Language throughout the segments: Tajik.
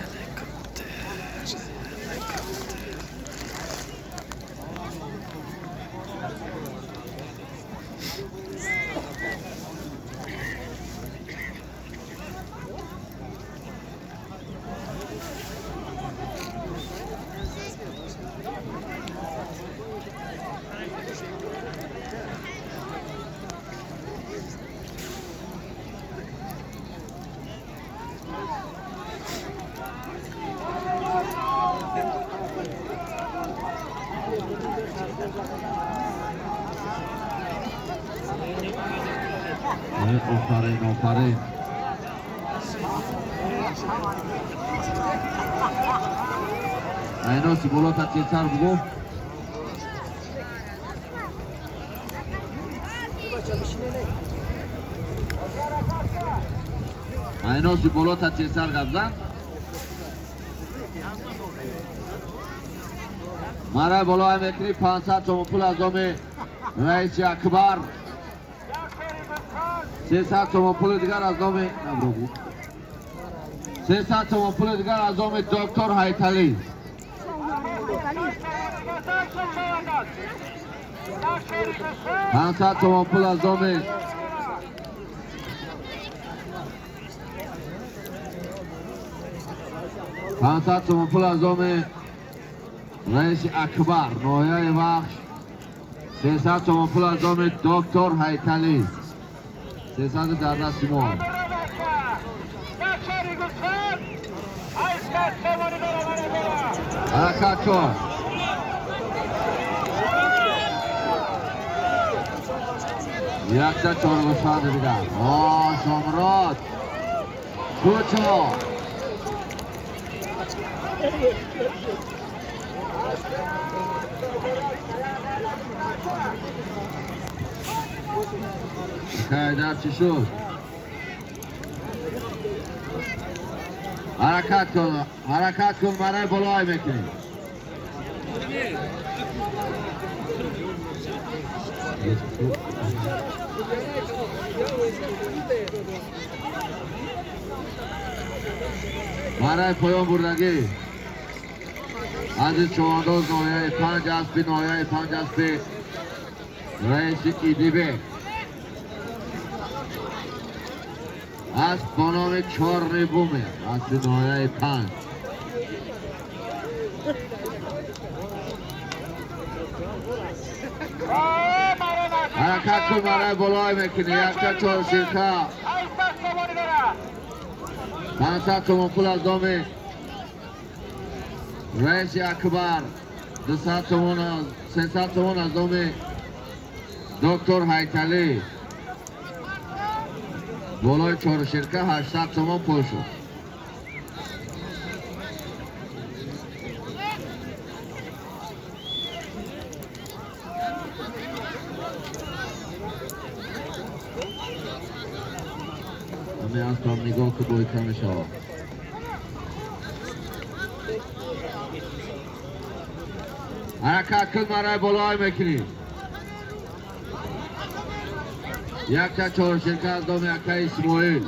Helikopter, helikopter. Офарин, офарин. Айноси болота тезтар бугӯ. Айноси болота тезтар гап зан. Мара болоя мекунӣ 500 сомон пул аз номи раиси Акбар. 300 сомон пули дигар аз номи 300 сомон пули дигар аз номи доктор Ҳайталӣ. 500 сомон пул аз номи 500 сомон пул аз номи раиси Акбар ноҳияи Вахш. 300 сомон пул аз номи доктор Ҳайталӣ. 300 дар дасти мо. Ҳаракат кун. Якта чоргӯсфанди дигар. О, Шомрод. Кучо. Хайдар чӣ шуд? Ҳаракат кун, ҳаракат кун, барои болои мекунӣ. Барои поён бурдагӣ азиз човандоз ноҳияи панҷ аспи, ноҳияи панҷ аспи раиси Идибек. Асп бо номи Чорни Бумер, аспи ноҳияи панҷ. Ҳаракат кун, барои болои мекунӣ. Якта чор ширка. 500 сомон пул аз номи раиси Акбар. 200 сомон, 300 сомон аз номи доктор Ҳайталӣ. Болои чорширка 800 сомон пул шуд. Ҳамин аспам нигоҳ ку, бойка мешавад. Ҳаракат кун, барои болои мекунӣ. Якта чорширка аз номи акаи Исмоил.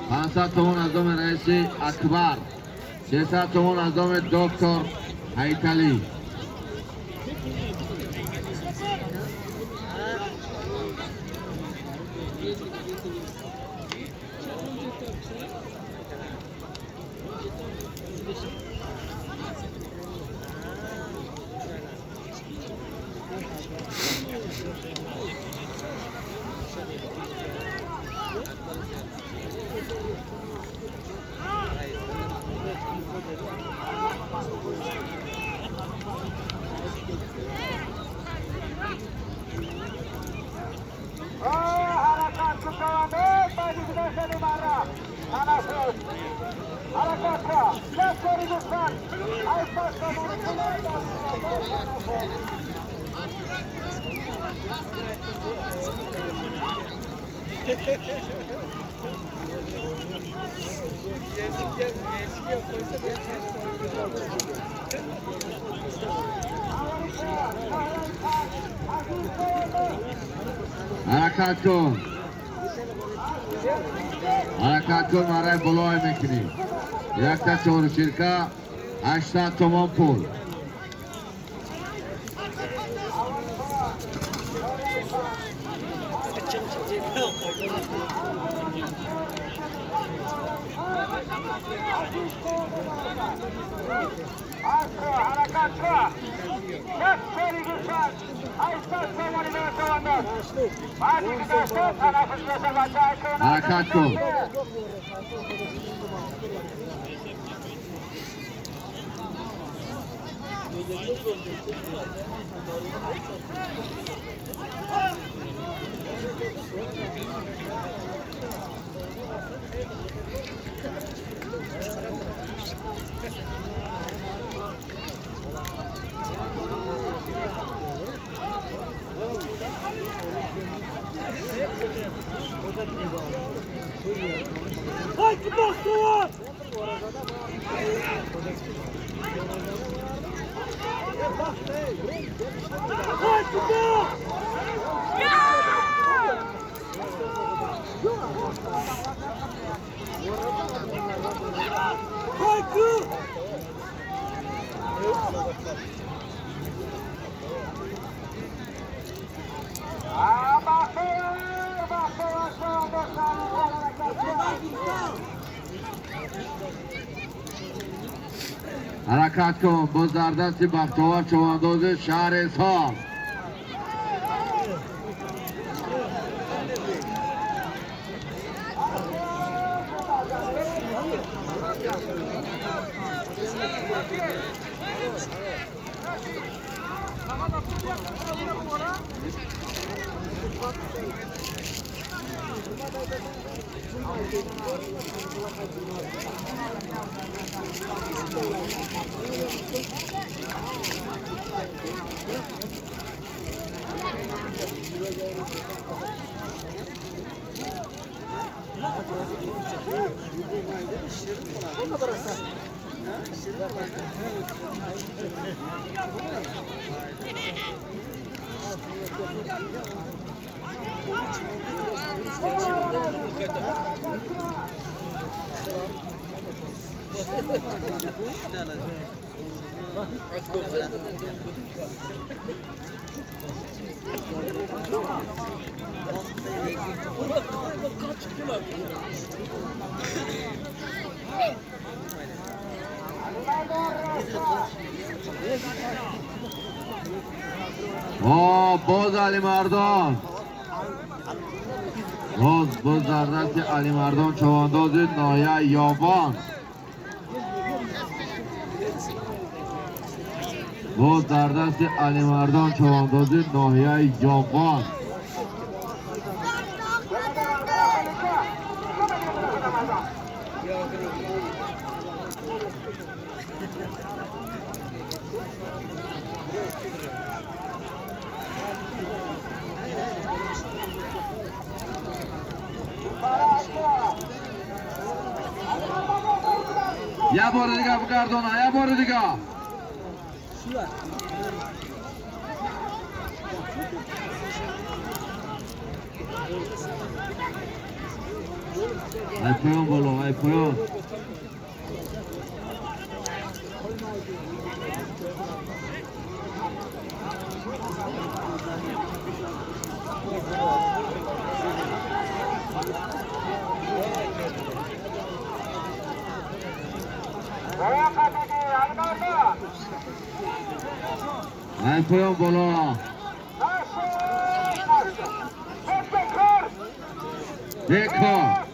500 сомон аз номи раиси Акбар. 300 сомон аз номи доктор Ҳайталӣ. Ҳаракат кун. Ҳаракат кун, марай болой мекунӣ. Якта чоруширка 800 сомон пул. Ҳаракат кун. Ҳаракат кун, боз дар дасти Бахтовар човандози шаҳри Исҳор. Боз Алимардон, боз дар дасти Алимардон човандози ноҳияи Ёвон. Боз дар дасти Алимардон човандози ноҳияи Ёвон. Я бори дига бигардона, я бори дига. Ай поён боло, ай поён. Ай поён боло. Бекор.